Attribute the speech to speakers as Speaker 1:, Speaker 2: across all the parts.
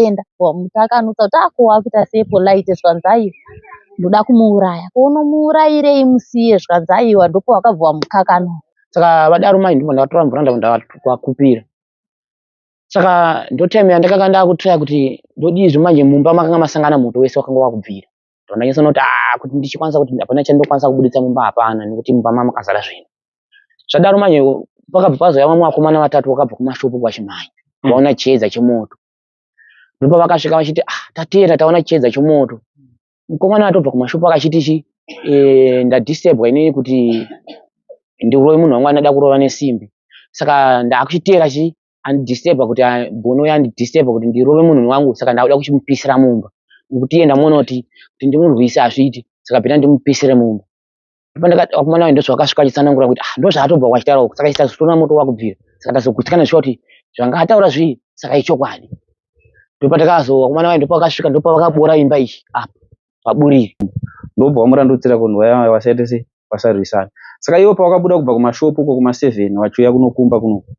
Speaker 1: waenda. Mutakanutsa kuti ako wakuita sei Polite zvikanzi aiwa ndoda kumuuraya. Ko unomuurayirei musiye zvikanzi aiwa ndopawakabva wamukakanwa.
Speaker 2: Saka vadaro mai ndibva ndakatora mvura ndabva ndakuvakupira. Saka ndotime yandakanga ndakutraya kuti ndodii manje mumba makanga masangana moto wese wakanga wakubvira. Ndanyatsoona kuti ah kuti ndichikwanisa kuti hapana chandokwanisa kubuditsa mumba hapana nekuti mumba makazara zvinhu. Zvadaro manje pakabva pazouya vamwe vakomana vatatu vakabva kumashopu kwaChimhanya vaona chiedza chemoto. Ndopavakasvika vachiti ah tatera taona chiedza chemoto. Mukomana atobva kumashopu akachiti chi ndadhisturbwa inini kuti ndirove munhu wangu andada kurova nesimbi. Saka ndakuchiteera chi andidhisturba kuti Gono yandidhisturba kuti ndirove munhu wangu saka ndakuda kuchimupisira mumba. Nekuti iye ndamuona kuti ndimurwise hazviiti saka bhera ndimupisire mumba. Vakomana ava ndozvavakasvika vachitsanangura kuti ah ndozvaatobva kwachitaura uku saka tazotoona moto wakubvira saka tazogutsikana zviya kuti zvanga ataura zvii saka ichokwadi. Ndopatakazo vakomana vaya ndopavakasvika ndopavakabora imba iyi apa paburiri.
Speaker 3: Ndobva wamurandutsira kunhu vaya vasaite sei vasarwisana. Saka ivo pavakabuda kubva kumashopu uko kuma 7 vachiuya kunokumba kunoku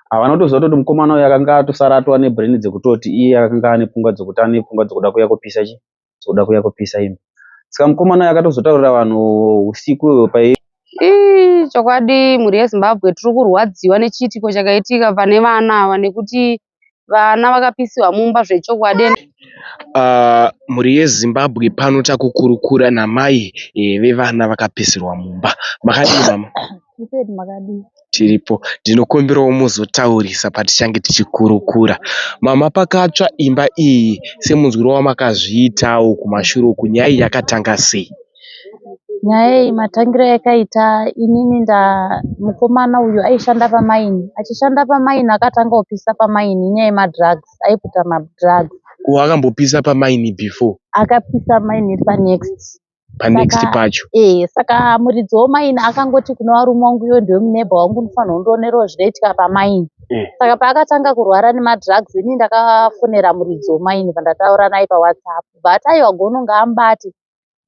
Speaker 3: havana kutoziva kutoti mukomana uyu akanga atosara atova nebrain dzekutoti iye akanga ane pfungwa dzekuti ane pfungwa dzekuda kuuya kupisa chi dzekuda kuuya kupisa imba. Saka mukomana uyu akatozotaurira vanhu usiku pai
Speaker 4: Ii chokwadi mhuri yeZimbabwe tiri kurwadziwa nechiitiko chakaitika pane vana ava nekuti vana vakapisiwa mumba zvechokwadi.
Speaker 5: Mhuri yeZimbabwe pano takukurukura namai vevana vakapisirwa mumba. Makadii mama?
Speaker 1: Makadii?
Speaker 5: Tiripo. Ndinokumbirawo muzotaurisa patichange tichikurukura. Mama pakatsva imba iyi semunzwiro wamakazviitawo kumashure uku nyaya iyi yakatanga sei?
Speaker 1: Nyaya iyi matangiro ayakaita inini mukomana uyu aishanda pamaini. Achishanda pamaini akatanga kupisa pamaini inyaya yemadrugs aiputa madrugs.
Speaker 5: Ko akambopisa pamaini before?
Speaker 1: Akapisa maini iri panext.
Speaker 5: Panext pacho?
Speaker 1: Saka muridzi wemaini akangoti kune varume vangu iwe ndiwe muneighbour wangu unofanirwa kundionerawo zvinoitika pamaini. Saka paakatanga kurwara nemadrugs inini ndakafonera muridzi wemaini pandataura naye paWhatsApp. Bva ati aiwa Gono ngaamubate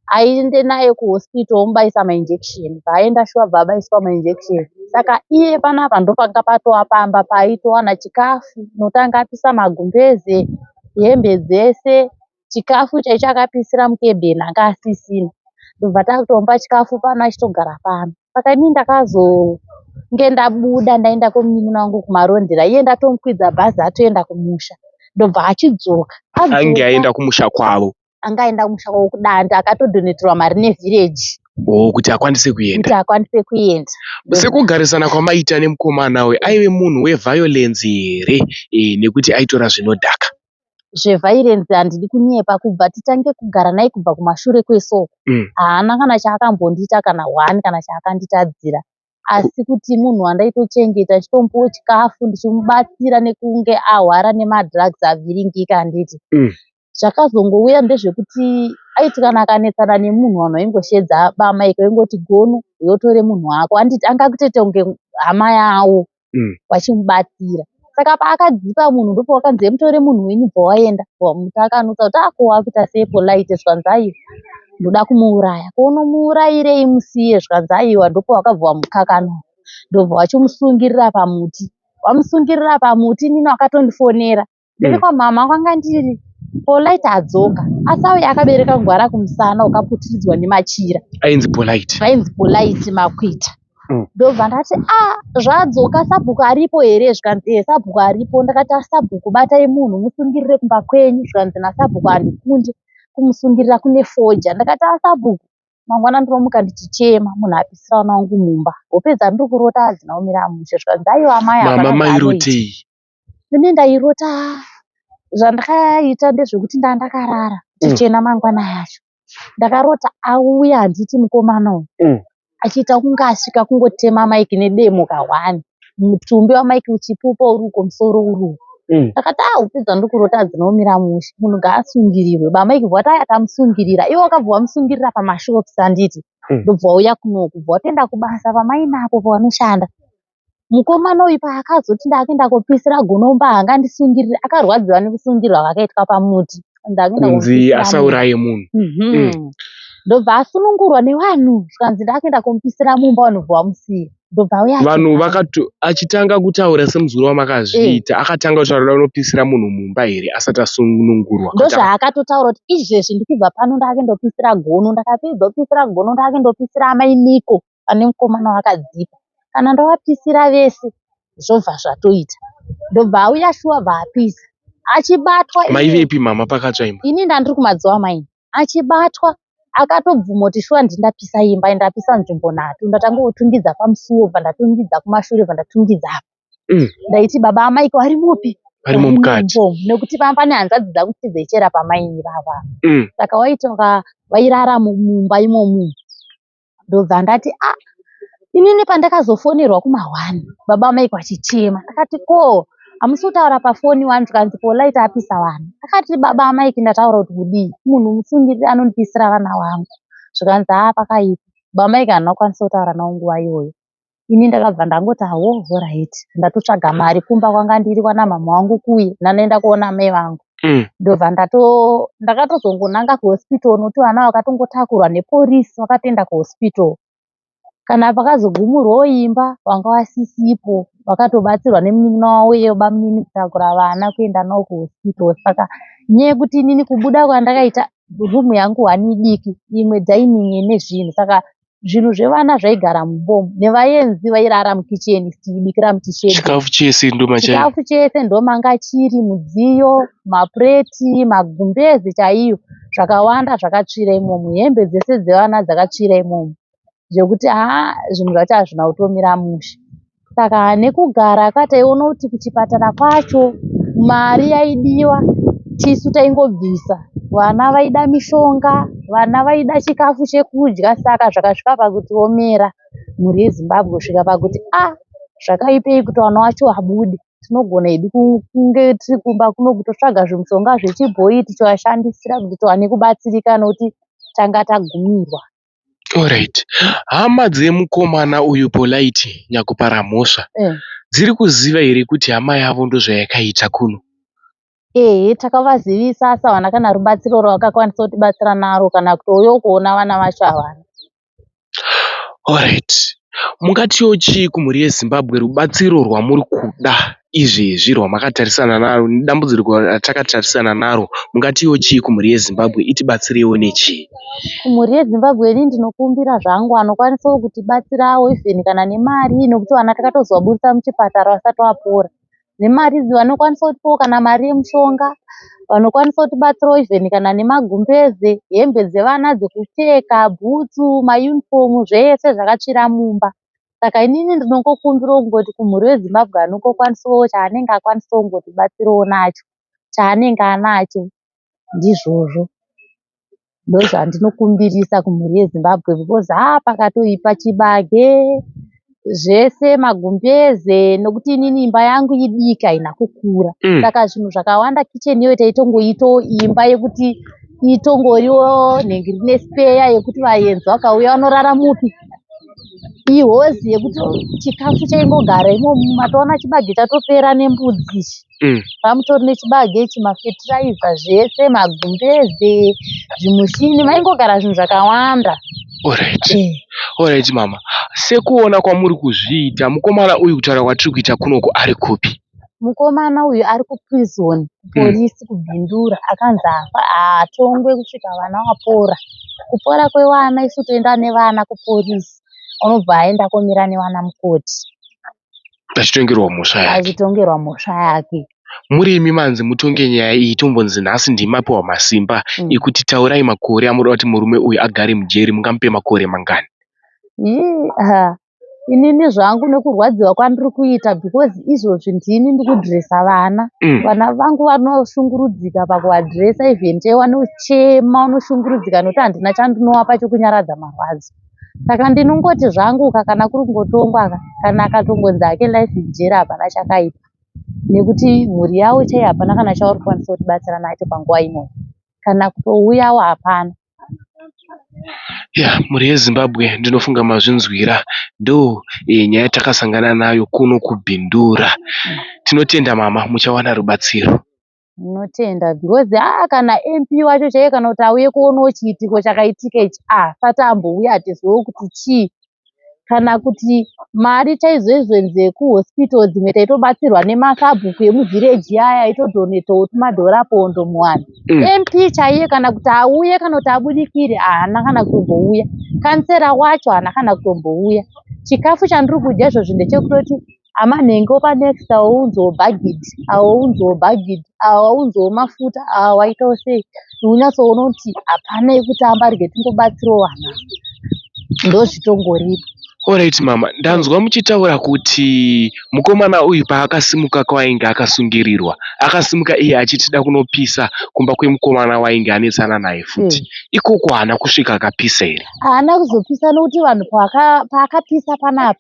Speaker 1: aende naye kuhospital omubaisa mainjection. Bva shuwa bva abaiswa mainjection. Saka iye panapa ndopanga patova pamba paaitowana chikafu nokuti anga apisa magumbeze, hembe dzese, chikafu chaicho akapisira mukebheni anga asisina. Ndobva takutomupa chikafu pano achitogara pano. Saka inini ndakazonge ndabuda ndaenda kwemunin'ina wangu kumarondera iye ndatomukwidza bhazi atoenda kumusha. Ndobva achidzoka.
Speaker 5: Ange aenda kumusha kwavo.
Speaker 1: Anga aenda kumusha kwavo kuDande akatodhoneterwa mari nevhireji.
Speaker 5: Oh, kuti akwanise kuenda.
Speaker 1: Kuti akwanise kuenda.
Speaker 5: Sekugarisana kwamaita nemukomana uyu aive munhu weviolence here nekuti aitora zvinodhaka?
Speaker 1: Zveviolence handidi kunyepa kubva titange kugara naye kubva kumashure kwesoko. Haana kana chaakambondiita kana one kana chaakanditadzira. Asi kuti munhu wandaitochengeta ndichitomupawo chikafu ndichimubatsira nekunge ahwara nemadrugs avhiringika handiti. Zvakazongouya ndezvekuti aiti kana akanetsana nemunhu vanhu vaingosheedza bamai vaingoti Gono uya utore munhu wako handiti anga akutoita kunge hama yavo vachimubatsira. Saka paakadzipa munhu ndopawakanzi mutore munhu wenyu bva waenda. Mutakanutsa kuti ako wakuita sei Polite zvikanzi aiwa ndoda kumuuraya. Ko unomuurayirei musiye zvikanzi aiwa ndopawakabva wamukakanwa. Ndobva wachimusungirira pamuti. Wamusungirira pamuti inini wakatondifonera. Ndiri kwamama kwanga ndiri Polite adzoka asi auya akabereka ngwara kumusana wakaputiridzwa nemachira.
Speaker 5: Ainzi Polite.
Speaker 1: Ainzi Polite Makwita. Ndobva ndati ah zvadzoka sabhuku aripo here zvikanzi ee sabhuku aripo. Ndakati asabhuku batai munhu musungirire kumba kwenyu zvikanzi nasabhuku handikundi kumusungirira kune foja. Ndakati asabhuku mangwana ndinomuka ndichichema munhu apisira vana vangu mumba. Hope dzandiri kurota hadzina kumira mushe zvikanzi aiwa amai
Speaker 5: hapana Mama zvaanoita. mairotei?
Speaker 1: Ini ndairota zvandakaita ndezvekuti ndaa ndakarara tichena mangwana yacho. Ndakarota auya handiti mukomana uyu achiita kunge asvika kungotema Mike nedemo kahwani. Mutumbi waMike uchipupa uri uko musoro uri uko. Ndakati ah hope dzandiri kurota hadzina kumira mushe munhu ngaasungirirwe. BaMike bva vati aya tamusungirira. Ivo wakabva wamusungirira pamashops handiti. Ndobva wauya kunoku bva watoenda kubasa pamaini apo pavanoshanda. Mukomana uyu paakazoti ndakuenda kopisira gonomba haangandisungiriri akarwadziwa nekusungirirwa kwakaitwa pamuti.
Speaker 5: Kunzi asauraye munhu.
Speaker 1: Ndobva asunungurwa nevanhu zvikanzi ndakuenda komupisira mumba vanhu bva vamusiya. Ndobva auya
Speaker 5: Vanhu vakato achitanga kutaura semuzukuru wamakazviita akatanga kutaura kuda kunopisira munhu mumba here asati asunungurwa?
Speaker 1: Ndozvaakatotaura kuti izvezvi ndikubva pano ndakundopisira gono ndakapedza kupisira gono ndakundopisira amai Miko pane mukomana wakadzipa. Kana ndavapisira vese zvobva zvatoita. Ndobva auya shuwa bva apisa. Achibatwa iye
Speaker 5: Maivepi mama pakatsva imba?
Speaker 1: Ini ndandiri kumadziwa maini. Achibatwa akatobvuma kuti shuwa ndini ndapisa imba and ndapisa nzvimbo nhatu. Ndatanga kutungidza pamusuwo bva ndatungidza kumashure bva ndatungidza apa. Ndaiti baba aMike vari mupi?
Speaker 5: Varimo mukati.
Speaker 1: Nekuti panga pane hanzvadzi dzangu dzichera pamaini ivava. Saka waiti vairara mumba imomo. Ndobva ndati ah inini pandakazofonerwa kuma1 baba Mike vachichema ndakati ko hamusi kutaura pafoni wani zvikanzi Polite apisa vana. Ndakati baba Mike ndataura kuti kudii munhu musungiriri anondipisira vana vangu zvikanzi haa pakaipa. Baba Mike handina kukwanisa kutaura navo nguva iyoyo. Ini ndakabva ndangoti hawo horaiti ndatotsvaga mari kumba kwanga ndiri kwana mhamha vangu kuye ndanoenda kuona amai vangu. Ndobva ndakatozongonanga kuhospital nokuti vana vakatongotakurwa nepolisi vakatoenda kuhospital. Kana pakazogumurwawo imba vanga vasisipo vakatobatsirwa nemunin'ina wavo uye bamunini kutakura vana kuenda navo kuhospital. Saka nyaya yekuti inini kubuda kwandakaita room yangu one idiki imwe dining ine zvinhu saka zvinhu zvevana zvaigara mumba umu nevaenzi vairara mukicheni tichibikira mukicheni.
Speaker 5: Chikafu chese ndomachai.
Speaker 1: Chikafu chese ndomanga chiri mudziyo, mapureti, magumbezi chaiyo zvakawanda zvakatsvira imomo. Hembe dzese dzevana dzakatsvira imomo zvekuti haa zvinhu zvacho hazvina kutomira mushe. Saka nekugara ka taiona kuti kuchipatara kwacho mari yaidiwa tisu taingobvisa. Vana vaida mishonga, vana vaida chikafu chekudya saka zvakasvika pakutiomera mhuri yeZimbabwe kusvika pakuti ah zvakaipei kuti vana vacho vabude. Tinogona hedu kunge tiri kumba kuno kutotsvaga zvimushonga zvechibhoyi tichivashandisira kuti tiwane kubatsirika nokuti tanga tagumirwa.
Speaker 5: Alright. Hama dzemukomana uyu Polite nyakupara mhosva dziri kuziva here kuti hama yavo ndozvayakaita kuno?
Speaker 1: Ehe, takavazivisa asi havana kana rubatsiro rwavakakwanisa kutibatsira naro kana kutouyawo kuona vana vacho havana.
Speaker 5: Alright. Mungatiwo chii kumhuri yeZimbabwe rubatsiro rwamuri kuda izvezvi rwamakatarisana naro nedambudziko ratakatarisana naro mungatiwo chii kumhuri yeZimbabwe itibatsirewo nechii?
Speaker 1: Kumhuri yeZimbabwe ini ndinokumbira zvangu anokwanisawo kutibatsirawo even kana nemari nekuti vana takatozovaburitsa muchipatara vasati vapora. Nemari idzi vanokwanisa kutipawo kana mari yemushonga, vanokwanisa kutibatsirawo even kana nemagumbeze, hembe dzevana dzekupfeka, bhutsu, mayunifomu zvese zvakatsvira mumba. Saka inini ndinongokumbirawo kungoti kumhuri yeZimbabwe anongokwanisawo chaanenge akwanisawo kungotibatsirawo nacho, chaanenge anacho ndizvozvo. Ndozvandinokumbirisa kumhuri yeZimbabwe because haa pakatoipa chibage zvese magumbeze nokuti inini imba yangu idiki haina kukura saka zvinhu zvakawanda kitchen iyoyo taitongoitawo imba yekuti itongoriwo nhengi rine speya yekuti vaenzi vakauya vanorara mupi ihozi yekuti chikafu chaingogara imomo matoona chibage chatopera nembudzi ichi Pamutori nechibage ichi mafetiraiza zvese magumbeze zvimushini maingogara zvinhu zvakawanda.
Speaker 5: Alright. Alright mama. Sekuona kwamuri kuzviita mukomana uyu kutaura kwatiri kuita kunoku ari kupi?
Speaker 1: Mukomana uyu ari kuprison kupolisi kuBindura akanzi haatongwe kusvika vana vapora. Kupora kwevana isu toenda nevana kupolisi anobva aenda komira nevana mukoti.
Speaker 5: Achitongerwa mhosva yake.
Speaker 1: Achitongerwa mhosva yake.
Speaker 5: Muri imi manzi mutonge nyaya iyi tombonzi nhasi ndimi mapiwa masimba ekuti taurai makore amunoda kuti murume uyu agare mujeri mungamupe makore mangani?
Speaker 1: Hii ah, inini zvangu nekurwadziwa kwandiri kuita because izvozvi ndini ndikudhiresa vana. Vana vangu vanoshungurudzika pakuvadhiresa even chaivo vanochema vanoshungurudzika nekuti handina chandinovapa chekunyaradza marwadzo. Saka ndinongoti zvangu ka kana kuri kungotongwa ka kana akatongonzi hake life in jeri hapana chakaipa nekuti mhuri yavo chaiyo hapana kana chavari kukwanisa kutibatsira nacho panguva ino kana kutouyawo hapana.
Speaker 5: Ya mhuri yeZimbabwe ndinofunga mazvinzwira ndo nyaya yatakasangana nayo kuno kuBindura. Tinotenda mama muchawana rubatsiro.
Speaker 1: Ndinotenda because haa kana MP wacho chaiye kana kuti auye kuonawo chiitiko chakaitika ichi haasati ambouya hatizivewo kuti chii. Kana kuti mari chaidzo dzekuhospital dzimwe taitobatsirwa nemasabhuku emuvhireji aya aitodhonetawo tumadhora pondo muvanhu. MP chaiye kana kuti auye kana kuti abudikire haana kana kutombouya. Kansera wacho haana kana kutombouya. Chikafu chandiri kudya izvozvi ndechekutoti Amanhenge opa next awo ounzawo bhagidhi, awo ounzawo bhagidhi, awo ounzawo mafuta, awo waitawo sei. Unonyatsoona kuti hapana yekutamba rega tingobatsirawo vana. Ndozvitongoripo.
Speaker 5: Alright mama, ndanzwa muchitaura kuti mukomana uyu paakasimuka kwainge akasungirirwa, akasimuka iye achiti da kunopisa kumba kwemukomana wainge anetsana naye futi. Ikoko haana kusvika akapisa here?
Speaker 1: Haana kuzopisa nokuti vanhu paakapisa panapa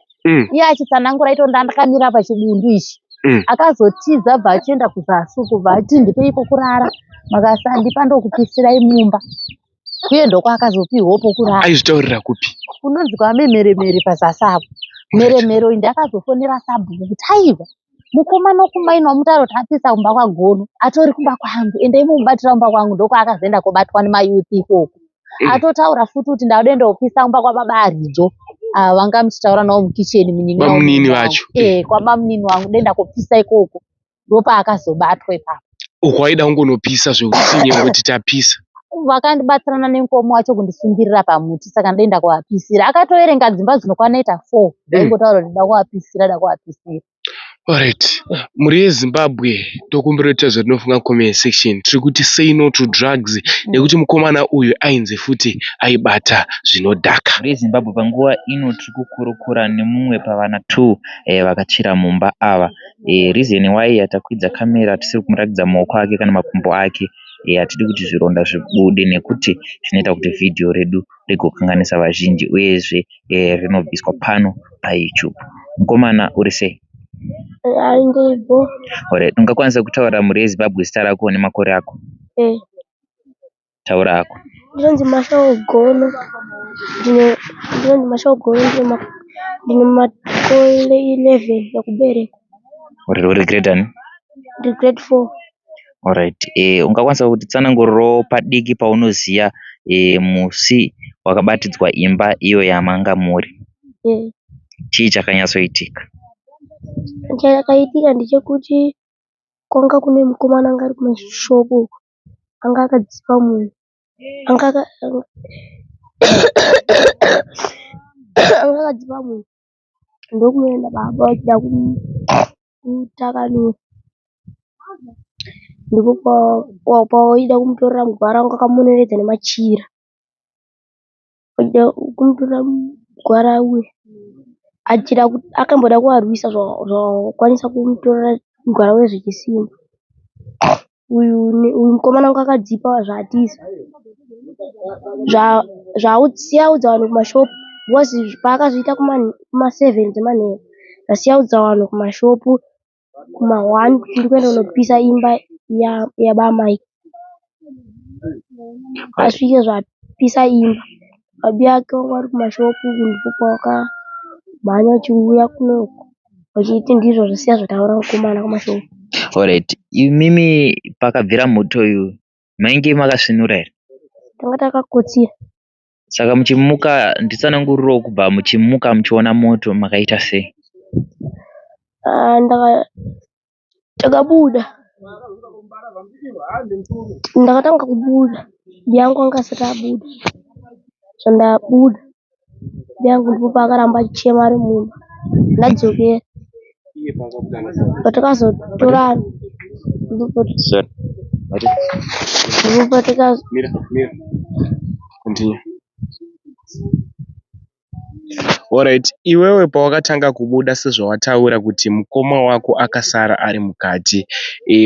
Speaker 1: Iye achitsanangura aito ndandakamira pachibundu ichi. Akazotiza bva achienda kuzasi uko bva ati ndipei pokurara makasandipa ndokupisirai mumba. Uye ndokwaakazopihwawo pokurara.
Speaker 5: Aizvitaurira kupi?
Speaker 1: Kunonzi kwamemheremhere pazasi apo. Mheremhere uyu ndakazofonera sabhuku kuti aiwa mukomana wekumaini wamutaura kuti apisa kumba kwaGono atori kumba kwangu endai mumubatira kumba kwangu ndokwaakazoenda kobatwa nemayouth ikoko. Atotaura futi kuti ndauda ndopisa kumba kwababa Aridzo ava vanga muchitaura navo mukicheni munin'ina
Speaker 5: Bamunini vacho.
Speaker 1: Eh, kwabamunini wangu denda kopisa ikoko ndopaakazobatwa ipapo.
Speaker 5: Uko aida kungonopisa zveutsinye kuti tapisa.
Speaker 1: Vakandibatsirana nemukomo wacho kundisungirira pamuti saka ndoenda kuvapisira. Akatoverenga dzimba dzinokwana ita 4 dzaingotaura kuti ndoda kuvapisira ndoda kuvapisira.
Speaker 5: Alright, mhuri yeZimbabwe tokumbira kuti zvatinofunga comment section. Tiri kuti say no to drugs nekuti mukomana uyu ainzi futi aibata zvinodhaka.
Speaker 6: Mhuri yeZimbabwe panguva ino tiri kukurukura nemumwe pavana 2 vakatsvira mumba ava. Reason why yatakwidza camera tisiri kumuratidza maoko ake kana makumbo ake hatidi kuti zvironda zvibude nekuti zvinoita kuti vhidhiyo redu rigokanganisa vazhinji uyezve rinobviswa pano paYouTube. Mukomana uri sei?
Speaker 7: Ndiripo.
Speaker 6: Alright, ungakwanisa kutaura mhuri yeZimbabwe zita rako nemakore ako?
Speaker 7: Eh.
Speaker 6: Taura hako.
Speaker 7: Ndinonzi Mashau Gono. Ndinonzi Mashau Gono ndine makore 11 ekuberekwa.
Speaker 6: Uri grade ani?
Speaker 7: Ndiri grade 4.
Speaker 6: Alright, ungakwanisa kutitsanangurirawo padiki paunoziya musi wakabatidzwa imba iyo yamanga muri? Chii chakanyatsoitika?
Speaker 7: Chakaitika ndechekuti kwanga kune mukomana anga ari kumashopu uko anga akadzipa munhu anga akadzipa munhu ndokuenda baba vachida kutakanura ndipo pavaida kumutorera mugwara wanga akamoneredza nemachira vachida kumutorera mugwara uya achida akamboda kuvarwisa zvakwanisa kumutorera mugwara uya zvechisimba Uyu mukomana wangu akadzipa zvaatiza zvasiya audza vanhu kumashop because paakazviita kuma7 dzemanheru zvasiya audza vanhu kumashop kuma1 kuti ndiri kuenda kunopisa imba yabamai asvike zvapisa imba babi yake wanga vari kumashop ndipo pawakamhanya uchiuya kunoku vachiti ndizvo zvasiya zvataura mukomana kumashop.
Speaker 6: Alright, imimi pakabvira moto uyu mainge makasvinura here?
Speaker 7: Tanga takakotsira.
Speaker 6: Saka muchimuka nditsanangurirewo kubva muchimuka muchiona moto makaita sei?
Speaker 7: Ah, ndaka takabuda ndakatanga kubuda biyangu anga asati abuda zvandabuda biyangu ndipo paakaramba achichema ari mumba ndadzokera patakazotorana ndipo patakazo
Speaker 5: Continue. Alright, iwewe pawakatanga kubuda sezvawataura kuti mukoma wako akasara ari mukati,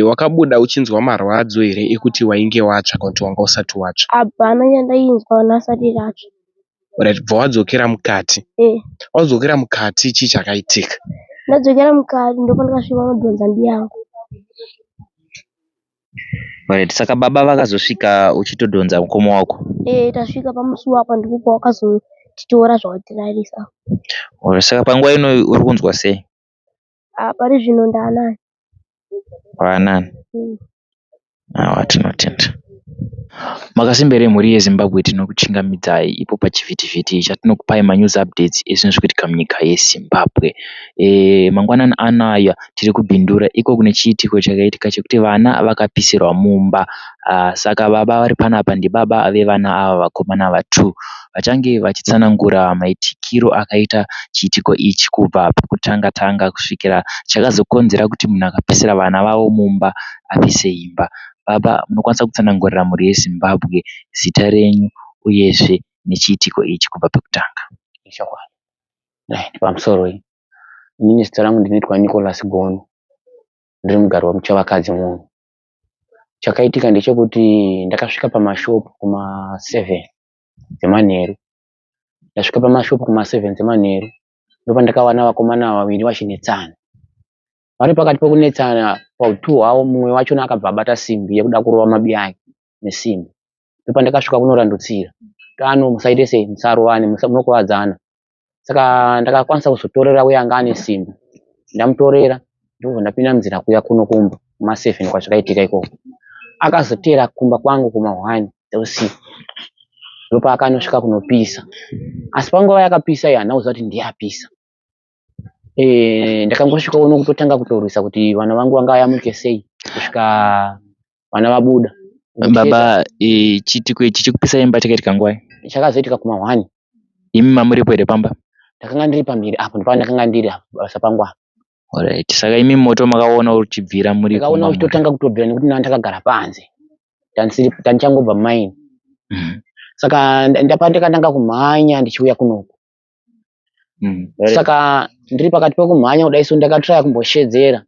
Speaker 5: wakabuda uchinzwa marwadzo here ekuti wainge watsva kana kuti wanga usati watsva?
Speaker 7: Hapana chandainzwa ndasati ndatsva.
Speaker 5: Alright, bva wadzokera mukati.
Speaker 7: Eh.
Speaker 5: Wadzokera mukati chii chakaitika?
Speaker 7: Ndadzokera mukati ndopandakasvika kunodhonza mbiyangu.
Speaker 6: Alright, saka baba vakazosvika uchitodhonza mukoma wako?
Speaker 7: Eh, tasvika pamusuwo apa ndipo pawakazotitora zvakatirarisa.
Speaker 6: Alright, saka panguva ino uri kunzwa sei?
Speaker 7: Ah, pari zvino ndaanani.
Speaker 6: Waanani? Awa tinotenda. Makasimba here mhuri yeZimbabwe tinokuchingamidzai ipo pachivhitivhiti chatinokupai manews updates ezvinhu zviri kuitika munyika yeZimbabwe. E, mangwanani anaya tiri kuBindura iko kune chiitiko chakaitika chekuti vana vakapisirwa mumba. Ah, saka baba vari panapa ndibaba vevana ava vakomana va2 vachange vachitsanangura maitikiro akaita chiitiko ichi kubva pekutanga tanga kusvikira chakazokonzera kuti munhu akapisira vana vavo mumba apise imba. Baba munokwanisa kutsanangurira mhuri yeZimbabwe zita renyu uyezve nechiitiko ichi kubva pekutanga.
Speaker 2: Ichokwadi. Right, pamusoroi. Inini zita rangu ndinoitwa Nicholas Gono. Ndiri mugari wemuChavakadzi muno. Chakaitika ndechekuti ndakasvika pamashopu kuma 7 dzemanheru. Ndasvika pamashopu kuma 7 dzemanheru ndopandakawana vakomana vaviri vachinetsana. Vari pakati pekunetsana pautu hwavo mumwe wachona akabva abata simbi yekuda kurova mabi ake nesimbi. Ndopandakasvika kunorandutsira. Kano musaite sei musarovane munokuvadzana. Saka ndakakwanisa kuzotorera uya anga ane simbi. Ndamutorera ndobva ndapinda munzira kuuya kuno kumba kuma 7 kwazvakaitika ikoko. Akazoteera kumba kwangu kuma 1 dzeusiku ndopaakanosvika kunopisa. Asi panguva yakapisa iyi handina kuziva kuti ndiye apisa. Eh, ndakangosvika uno kutotanga kutorwisa kuti vana vangu vanga vayamuke sei kusvika vana vabuda.
Speaker 6: Baba, e, chiitiko ichi chekupisa imba chakaitika nguvai?
Speaker 2: Chakazoitika kuma 1.
Speaker 6: Imi mamuripo here pamba?
Speaker 2: Ndakanga ndiri pamhiri apo ndopandakanga ndiri apo basa pangu apo.
Speaker 6: Alright. Saka imi moto makaona uchibvira muri
Speaker 2: Ndakaona uchitotanga kutobvira nekuti ndanga ndakagara panze. Tandichangobva mumaini. Saka ndapandakatanga kumhanya ndichiuya kunoku. Saka ndiri pakati pekumhanya kudai so ndakatraya kumboshedzera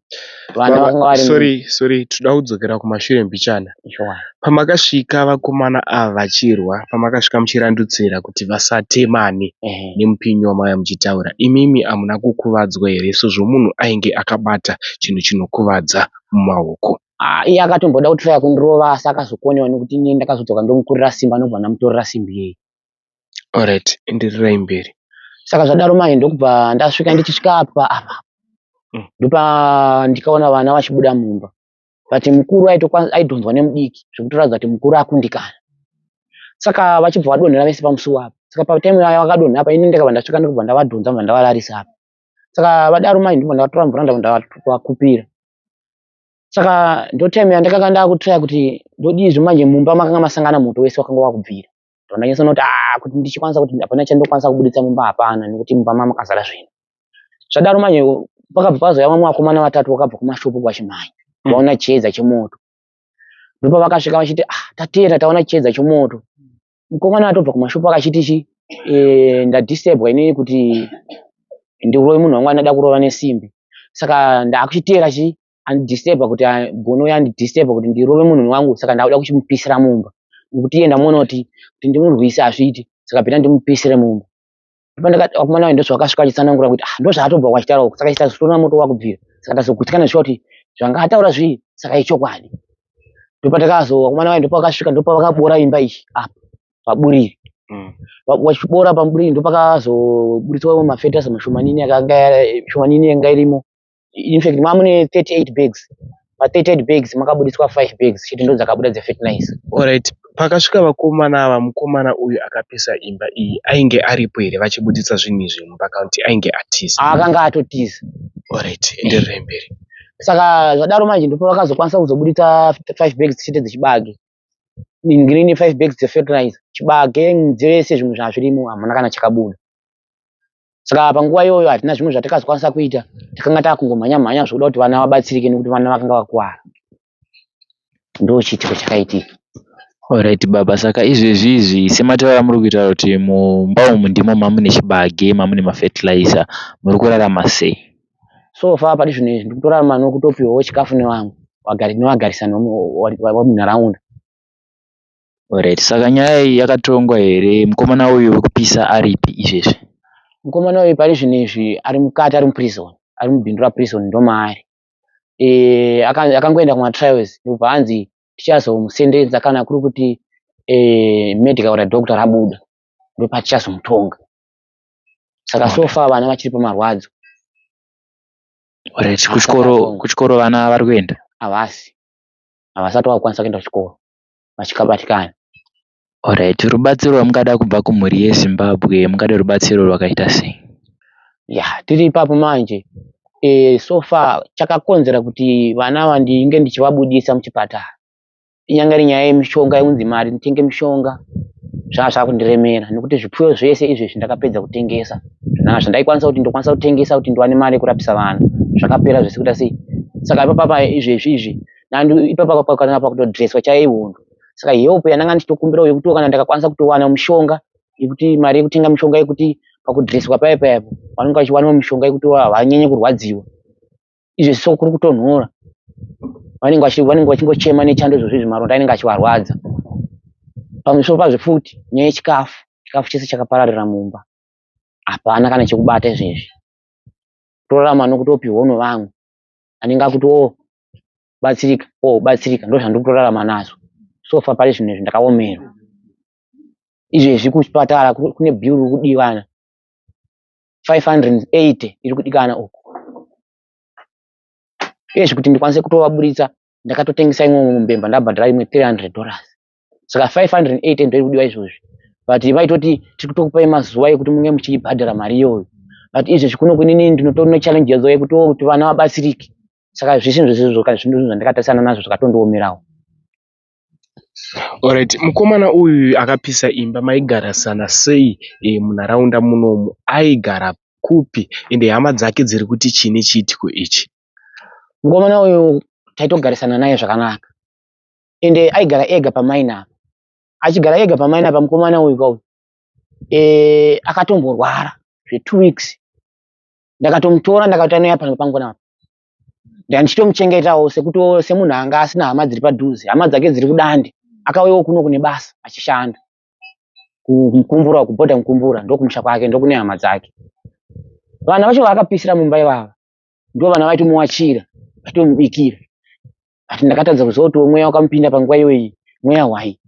Speaker 2: vana vakanga vari
Speaker 5: sorry sorry toda kudzokera kumashure mbichana
Speaker 2: Sure.
Speaker 5: pamakasvika vakomana ava vachirwa pamakasvika muchirandutsira kuti vasatemane
Speaker 2: Ehe.
Speaker 5: nemupinyi wamaiva muchitaura imimi hamuna kukuvadzwa here sezvo munhu ainge akabata chinhu chinokuvadza mumaoko
Speaker 2: Ah, iye akatomboda kutraya kundirova asi akazokonewa nekuti inini ndakazodzoka ndomukurira simba ndobva ndamutorera simbi iyeye.
Speaker 5: Alright, endererai mberi.
Speaker 2: Saka zvadaro manje ndokubva ndasvika ndichisvika apa apa ndopa ndikaona vana vachibuda mumba but mukuru aidhonzwa nemudiki zvekutoratidza kuti mukuru akundikana. Saka vachibva vadonhera vese pamusuwo apa. Saka patime yavo vakadonha apa ini ndakabva ndasvika ndokubva ndavadhonza ndobva ndavararisa apa. Saka vadaro manje ndobva ndavatora mvura ndobva ndavakupira. Saka ndotime yandakanga ndakutraya kuti ndodii manje mumba makanga masangana moto wese wakanga wakubvira. Ndanyatsoona kuti ah kuti ndichikwanisa kuti hapana chandokwanisa kubuditsa mumba hapana nekuti mumba manga makazara zvinhu. Zvadaro manje pakabva pazouya vamwe vakomana vatatu vakabva kumashopu vachimhanya vaona chiedza chemoto. Ndopavakasvika vachiti ah tateera taona chiedza chemoto. Mukomana atobva kumashopu akachiti chi eh, ndadisturbwa inini kuti ndirove munhu wangu andada kurova nesimbi. Saka ndakuchiteera chi andidisturba kuti gono yandidisturba kuti ndirove munhu wangu saka ndakuda kuchimupisira mumba nekuti iye ndamuona kuti kuti ndimurwise hazviiti saka bhita ndimupisire mumba vakomana vayo ndozvavakasvika vachitsanangura kuti ah ndozvaatobva kwachitaura uku saka chitazotoona moto wakubvira saka tazogutsikana zvichiva kuti zvanga ataura zvii saka ichokwadi ndopatakazo vakomana vayo ndopavakasvika ndopavakabora imba iyi apa paburiri vachibora paburiri ndopakazoburitswa mafetasi mashomanini akanga shomanini yanga irimo in fact mamune 38 bags pa 38 bags makabudiswa 5 bags chete ndo dzakabuda dzefertilizer.
Speaker 5: Alright, pakasvika vakomana ava mukomana uyu akapisa imba iyi ainge aripo here vachibuditsa zvinhu izvi mumba kana kuti ainge atiza?
Speaker 2: Akanga atotiza.
Speaker 5: Alright, endererai mberi.
Speaker 2: Saka zvadaro manje ndipo vakazokwanisa kuzobuditsa 5 bags chete dzechibage. Green 5 bags dzefertilizer, chibage dzese zvimwe zvazvirimo hamuna kana chakabuda. Saka panguva iyoyo hatina zvimwe zvatakazokwanisa kuita, takanga takungomhanya mhanya zvekuda kuti vana vabatsirike nekuti vana vakanga vakuvara. Ndochiitiko chakaitika.
Speaker 6: Alright baba, saka izvezvi izvi sematauriro amuri kuita kuti mumba umu ndimo mamune chibage, mamune mafertilizer, muri kurarama sei?
Speaker 2: So far pari zvino izvi ndikutorarama nokutopihwawo chikafu nevamwe nevagarisani vemunharaunda.
Speaker 6: Alright, saka nyaya iyi yakatongwa here? Mukomana uyu wekupisa aripi izvezvi?
Speaker 2: Mukomana uyu pari zvino izvi ari mukati, ari muprison, ari muBindura prison ndomaari. E, akangoenda kumatrials ndobva anzi tichazomusendenza kana kuri kuti e, medical radoctor rabuda ndopatichazomutonga. Saka so far vana vachiri pamarwadzo.
Speaker 6: Alright, kuchikoro kuchikoro vana vari kuenda?
Speaker 2: Havasi. Havasati vakukwanisa kuenda kuchikoro vachikabatikana.
Speaker 6: Alright, rubatsiro rwamungada kubva kumhuri yeZimbabwe mungada rubatsiro rwakaita sei?
Speaker 2: Ya, tiri ipapo manje. E, so far chakakonzera kuti vana ava ndinge ndichivabudisa muchipatara inyanga iri nyaya yemishonga yekunzi mari nditenge mishonga zvanga zvakundiremera nekuti zvipfuyo zvese izvezvi ndakapedza kutengesa zvanga zvandaikwanisa kuti ndokwanisa kutengesa kuti ndiwane mari yekurapisa vana zvakapera zvese kuita sei saka ipapapa izvezvi izvi ipapapa kana pakutodreswa chaihondo saka help yandanga ndichitokumbirawo yekutiwo kana ndakakwanisa kutowana mushonga yekuti mari yekutenga mishonga yekuti pakudreswa paye paye vanenge vachiwanawo mishonga yekuti havanyanye kurwadziwa izvezvi so kuri kutonhora vanenge vanenge vachingochema nechando izvozvo izvi maronda anenge achivarwadza pamusoro pazvo futi nyaya yechikafu chikafu chese chakapararira mumba hapana kana chekubata izvezvi torarama nokutopihwa nevamwe anenge akuti o oh, batsirika o oh, batsirika ndo zvandiri kutorarama nazvo so far pari zvino izvi ndakaomerwa izvezvi kuchipatara kune bill riri kudivana 580 iri kudikana uku uyezve kuti ndikwanise kutovaburitsa ndakatotengesa imwe mumbemba ndabhadhara imwe 300 dollars saka 580 ndoiri kudiwa izvozvi but vaitoti tiri kutokupai mazuva ekuti munge muchiibhadhara mari iyoyo but izvezvi kuno kunini ndinotori nechallenge yadzo yekuti oh, kuti vana vabatsirike saka zvese zvese zvinhu zvandakatarisana nazvo zvakatondiomerawo
Speaker 5: Alright, mukomana uyu akapisa imba maigarisana sei e, munharaunda munomu? Aigara kupi ende hama dzake dziri kuti chii nechiitiko ichi?
Speaker 2: Mukomana uyu taitogarisana naye zvakanaka ende aigara ega pamaina apa. Achigara ega pamaina apa mukomana uyu kauyu e, akatomborwara zve2 weeks. Ndakatomutora ndakauta naye pano pangu panapa Ndandichitomuchengetawo sekuti semunhu anga asina hama dziri padhuze, hama dzake dziri kuDande. Akauyawo kuno kune basa achishanda kuMukumbura uku, bhodha Mukumbura ndokumusha kwake ndokune hama dzake. Vana vacho vaakapisira mumba ivava ndivo vana vaitomuwachira vachitomubikira but ndakatadza kuziva kuti mweya wakamupinda panguva iyoyi mweya hwai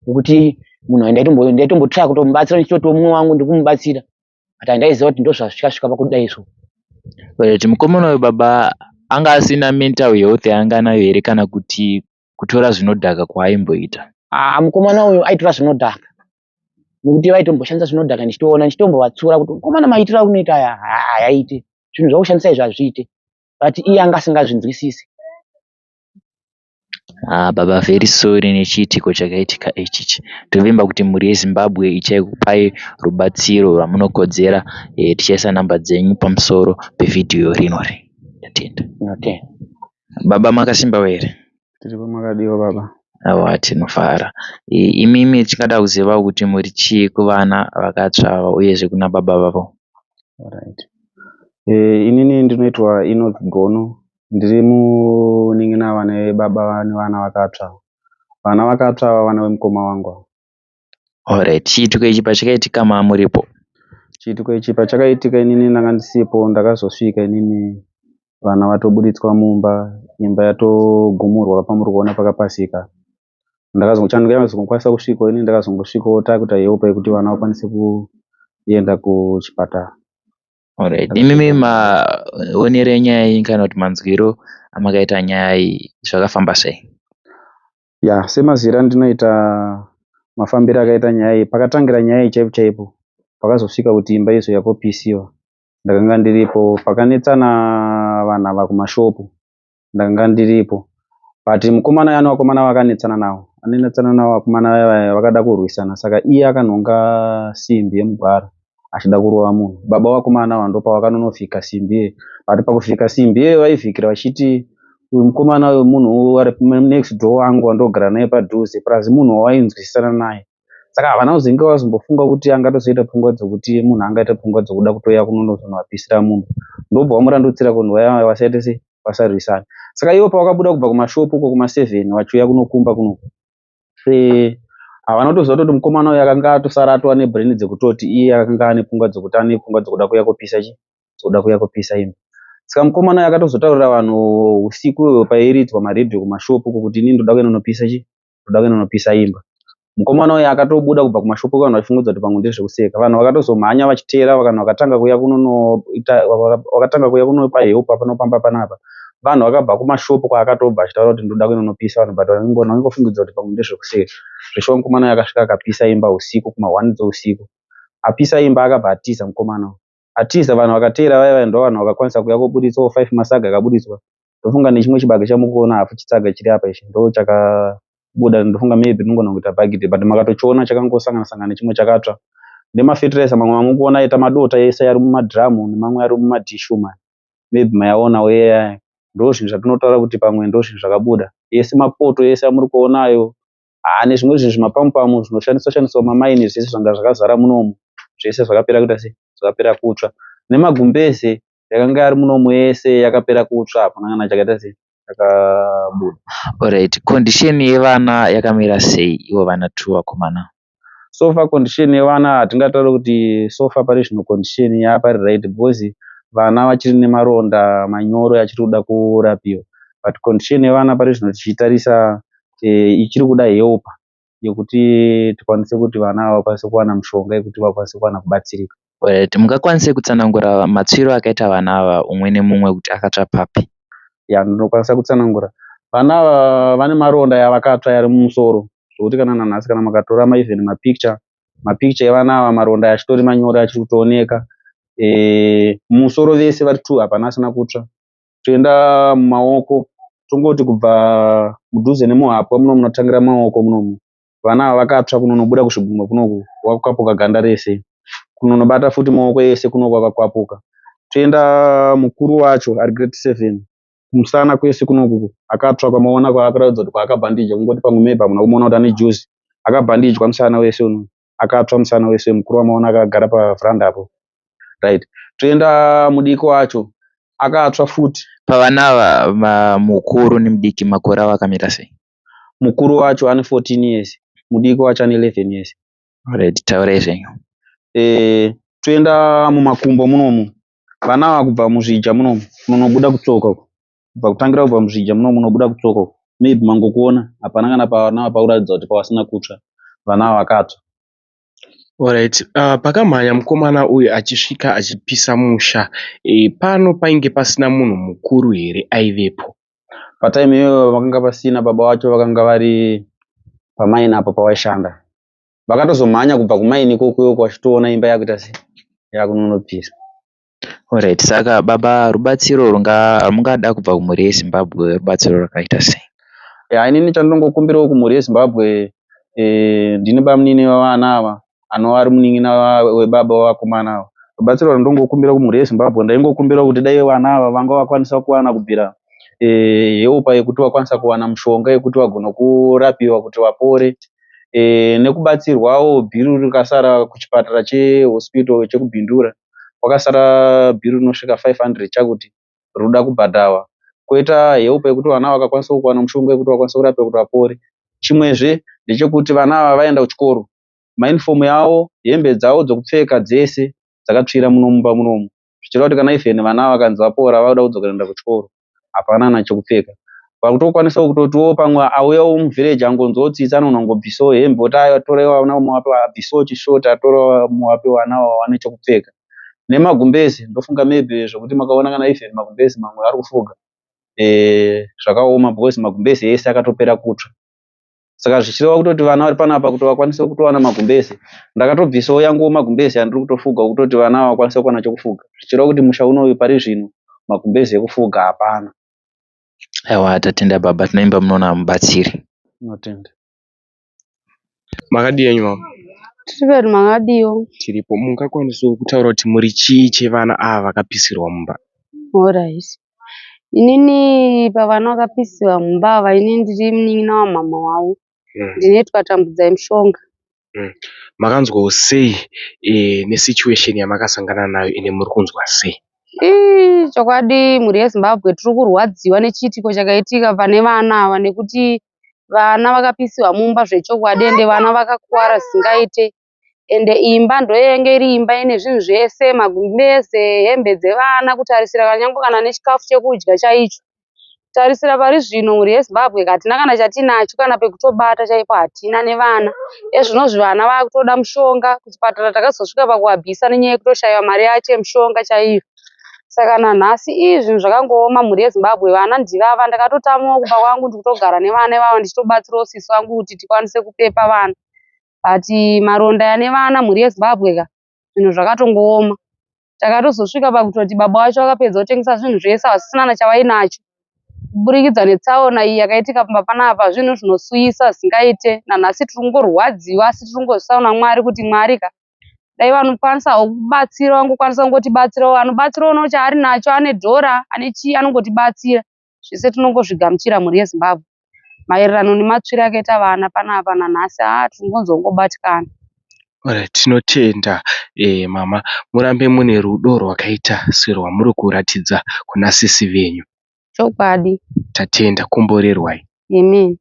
Speaker 2: nekuti munhu ndaitombotraya kutomubatsira ndichitoti mumwe wangu ndikumubatsira but handaiziva kuti ndozvazvichasvika pakudai so.
Speaker 6: But mukomana uyu baba anga asina mental health yaanga anayo here kana kuti kutora zvinodhaka kwaaimboita?
Speaker 2: Ah, mukomana uyu aitora zvinodhaka nekuti vaitomboshandisa zvinodhaka ndichitoona ndichitombovatsiura kuti mukomana maitiro aunoita aya haaite zvinhu zvakushandisa izvi hazviite but iye anga asingazvinzwisisi.
Speaker 6: Haa baba very sorry nechiitiko chakaitika ichichi. Tovimba kuti mhuri yeZimbabwe ichakupai rubatsiro rwamunokodzera. E, tichaisa number dzenyu pamusoro pevhidhiyo rinori. Ndatenda.
Speaker 2: Okay.
Speaker 6: Baba makasimbawo here?
Speaker 3: Tiripo makadiwa baba.
Speaker 6: Awa tinofara. E, imimi tingada kuziva kuti muri chii kuvana vakatsva ava uyezve kuna baba vavo.
Speaker 3: Alright. Eh, inini ndinoitwa Enoch Gono. Ndiri munin'ina vane baba nevana vakatsva. Vana vakatsva ava vana vemukoma wangu ava.
Speaker 6: Alright, chiitiko ichi pachakaitika mamuripo?
Speaker 3: Chiitiko ichi pachakaitika inini ndanga ndisipo ndakazosvika inini vana vatoburitswa mumba imba yatogumurwa pamuri kuona pakapasika. Chandakazokwanisa kusvikawo inini ndakazongosvikawo takuita help yekuti vana vakwanise kuenda kuchipatara.
Speaker 6: Alright. Imimi maonero enyaya iyi kana kuti manzwiro amakaita nyaya iyi zvakafamba sei?
Speaker 3: Ya, semaziviro andinoita mafambiro akaita nyaya iyi, pakatangira nyaya iyi chaipo chaipo, pakazosvika kuti imba izouya kopisiwa, ndakanga ndiripo. Pakanetsana vanhu ava kumashopu, ndanga ndiripo but mukomana uya nevakomana vakanetsana navo anonetsana navo vakomana vaya vaya vakada kurwisana saka iye akanhonga simbi yemugwara achida kurova munhu baba vakomana ava ndopavakanonovhika simbi iye but pakuvhika simbi iye vaivhikira vachiti uyu mukomana uyu munhu ari next door wangu wandogara naye padhuze plus munhu wawainzwisisana naye saka havana kuzenge vazombofunga kuti angatozoita pfungwa dzekuti munhu angaita pfungwa dzekuda kutouya kunonozonovapisira munhu ndobva vamurandutsira kunhu vaya vasaite sei vasarwisana saka ivo pavakabuda kubva kumashopu uko kuma7 vachiuya kunokumba kunoku eh, havana kutoziva kutoti mukomana uyu akanga atosara atova nebrain dzekutoti iye akanga ane pfungwa dzekuti ane pfungwa dzekuda kuuya kopisa chi dzekuda kuuya kopisa imba saka mukomana uyu akatozotaurira vanhu usiku pairidzwa maredhiyo kumashopu uko kuti inini ndoda kuenda kunopisa chi ndoda kuenda kunopisa imba Mukomana uyu akatobuda kubva kumashopu vanhu vachifungudza kuti pamwe ndezvekuseka. Vanhu vakatozomhanya vachiteera vanhu vakatanga kuuya kunonoita vakatanga kuuya kunopa help pano pamba panapa. Vanhu vakabva kumashopu kwaakatobva achitaura kuti ndoda kunonopisa vanhu but vanhu vaingofungidzira kuti pamwe ndezvekuseri. Zveshuwa mukomana uyu akasvika akapisa imba usiku kuma one dzeusiku. Apisa imba akabva atiza mukomana uyu. Atiza vanhu vakateera vaya vaya ndovanhu vakakwanisa kuuya koburitsawo five masaga akaburitswa. Ndofunga nechimwe chibage chamukuona hafu chitsaga chiri apa ichi ndochakabuda ndofunga maybe rinogona kuita bhagidhi but makatochiona chakangosangana sangana nechimwe chakatsva. Nemafetiraiza mamwe amukuona aita madota ese ari mumadhiramu nemamwe ari mumadhishi umu maybe mayaonawo iyaya. Ndozvinhu zvatinotaura kuti pamwe ndozvinhu zvakabuda. Ese mapoto ese amuri kuona ayo haa nezvimwe zvinhu zvimapamu-pamu zvinoshandiswa shandiswa mumamaini zvese zvanga zvakazara munomu zvese zvakapera kuita sei zvakapera kutsva. Nemagumbeze yakanga ari munomu yese yakapera kutsva hapana kana chakaita sei chakabuda.
Speaker 6: Alright, condition yevana yakamira sei ivo vana two vakomana?
Speaker 3: So far condition yevana hatingatauri kuti so far pari zvino condition yapari right because vana vachiri nemaronda manyoro achiri kuda kurapiwa but condition yevana pari zvino tichitarisa ichiri kuda help yekuti tikwanise kuti vana ava vakwanise kuwana mishonga yekuti vakwanise kuwana kubatsirika.
Speaker 6: Alright, mungakwanise kutsanangura matsviro akaita vana ava umwe nemumwe kuti akatsva papi?
Speaker 3: Ya, ndinokwanisa kutsanangura. Vana ava vane maronda yavakatsva ari mumusoro zvokuti kana nanhasi kana makatora even mapicture mapicture evana ava maronda achitori manyoro achiri kutooneka. Mumusoro vese vari two hapana asina kutsva. Toenda mumaoko tongoti kubva mudhuze nemuhapwa muno munotangira maoko munomu vana ava vakatsva kunonobuda kuzvigumwe kunoku wakwapuka ganda rese kunonobata futi maoko ese kunoku akakwapuka. Toenda mukuru wacho ari grade 7 kumusana kwese kunoku akatsva kwamaona kwaakaratidza kuti kwaakabhandija kungoti pamwe maybe hamuna kumuona kuti ane juzi akabhandijwa musana wese uno akatsva musana wese mukuru wamaona akagara pavheranda apo right. Toenda mudiki wacho akatsva futi.
Speaker 6: Pavana ava mukuru nemudiki makore avo akamira sei?
Speaker 3: Mukuru wacho ane 14 years mudiki wacho ane 11 years.
Speaker 6: Alright, taurai zvenyu.
Speaker 3: Toenda mumakumbo munomu vana ava kubva muzvija munomu munonobuda kutsoka uku kubva kutangira kubva muzvija munomu munobuda kutsoka uku maybe mangokuona hapana kana pavana pakuratidza kuti pavasina kutsva vana ava vakatsva.
Speaker 5: Alright, pakamhanya mukomana uyu achisvika achipisa musha pano painge pasina munhu mukuru here aivepo?
Speaker 3: Patime iyoyo vakanga pasina baba vacho vakanga vari pamaini apo pavaishanda. Vakatozomhanya kubva kumaini ikoko ikoko vachitoona imba yakuita sei yakunonopisa.
Speaker 6: Alright, saka baba rubatsiro rwamungada kubva kumhuri yeZimbabwe rubatsiro rwakaita sei?
Speaker 3: Ya, inini chandinongokumbirawo kumhuri yeZimbabwe ndini bamunini vevana ava anova ari munin'ina webaba vevakomana ava. Rubatsiro rwandinongokumbira kumhuri yeZimbabwe ndaingokumbira kuti dai vana ava vanga vakwanisa kuwana kubvira help yekuti vakwanisa kuwana mushonga yekuti vagone kurapiwa kuti vapore nekubatsirwawo bhiru rikasara kuchipatara chehospital chekuBindura kwakasara bhiru rinosvika 500 chakuti rinoda kubhadharwa. Koita help yekuti vana vakakwanisa kuwana mushonga yekuti vakwanise kurapiwa kuti vapore. Chimwezve ndechekuti vana ava vaenda kuchikoro maunifomu yavo hembe dzavo dzekupfeka dzese dzakatsvira muno mumba munomu zvichireva kuti kana even vana ava vakanzi vapora vauda kudzokera kuenda kuchikoro hapana kana chekupfeka. Vakutokwanisawo kutotiwo pamwe auyawo muvhireji angonzwawo tsitsi anogona kungobvisawo hembe oti aiwa torai vana muvape abvisewo chishoti atorewo muvape vana ava vawane chekupfeka. Nemagumbezi ndofunga maybe zvokuti makaona kana even magumbezi mamwe ari kufuga zvakaoma because magumbezi ese akatopera kutsva. Saka zvichireva kutoti vana vari panapa kuti vakwanise kutowana magumbezi ndakatobvisawo yanguwo magumbezi andiri kutofuga kutoti vana ava vakwanise kuwana chekufuga zvichireva kuti musha unoyu pari zvino magumbezi ekufuga hapana.
Speaker 6: Aiwa tatenda baba tinoimba munoona mubatsiri.
Speaker 3: Tinotenda.
Speaker 5: Makadii henyu mama?
Speaker 4: Tiri pedu makadiwo.
Speaker 5: Tiripo. Mungakwanisawo kutaura kuti muri chii chevana ava vakapisirwa mumba?
Speaker 4: Alright. Inini pavana vakapisiwa mumba ava inini ndiri munin'ina wamama wavo. Ndinoitwa Tambudzai Mushonga.
Speaker 5: Makanzwawo sei nesituation yamakasangana nayo ende muri kunzwa sei?
Speaker 4: Ii chokwadi mhuri yeZimbabwe tiri kurwadziwa nechiitiko chakaitika pane vana ava nekuti vana vakapisiwa mumba zvechokwadi ende vana vakakuwara zvisingaite. Ende imba ndoyenge iri imba ine zvinhu zvese magumbeze, hembe dzevana kutarisira nyangwe kana nechikafu chekudya chaicho. Kutarisira pari zvino mhuri yeZimbabwe hatina kana chatinacho kana pekutobata chaipo hatina nevana. Ezvinozvi vana vakutoda mushonga kuchipatara takazosvika pakuvabvisa nenyaya yekutoshaiwa mari yacho yemushonga chaiyo. Saka nanhasi ii zvinhu zvakangooma mhuri yeZimbabwe vana ndivava ndakatotamawo kumba kwangu ndikutogara nevana ivava ndichitobatsirawo sisi vangu kuti tikwanise kupepa vana but maronda ane vana mhuri yeZimbabwe ka zvinhu zvakatongooma. Takatozosvika pakutoti baba vacho vakapedza kutengesa zvinhu zvese havasisina kana chavainacho kuburikidza netsaona iyi yakaitika pamba panapa zvinhu zvinosuwisa zvisingaite nanhasi tiri kungorwadziwa asi tiri kungozviisa kuna Mwari kuti Mwari ka dai vanokwanisawo kubatsira vangokwanisa kungotibatsirawo anobatsirawo no chaari nacho ane dhora ane chii anongotibatsira zvese tinongozvigamuchira mhuri yeZimbabwe maererano nematsviro akaita vana panapa nanhasi haa tiri kungonzwa kungobatikana.
Speaker 5: Alright, tinotenda mama murambe mune rudo rwakaita serwamuri kuratidza kuna sisi venyu.
Speaker 4: Chokwadi.
Speaker 5: Tatenda, komborerwai.
Speaker 4: Amen.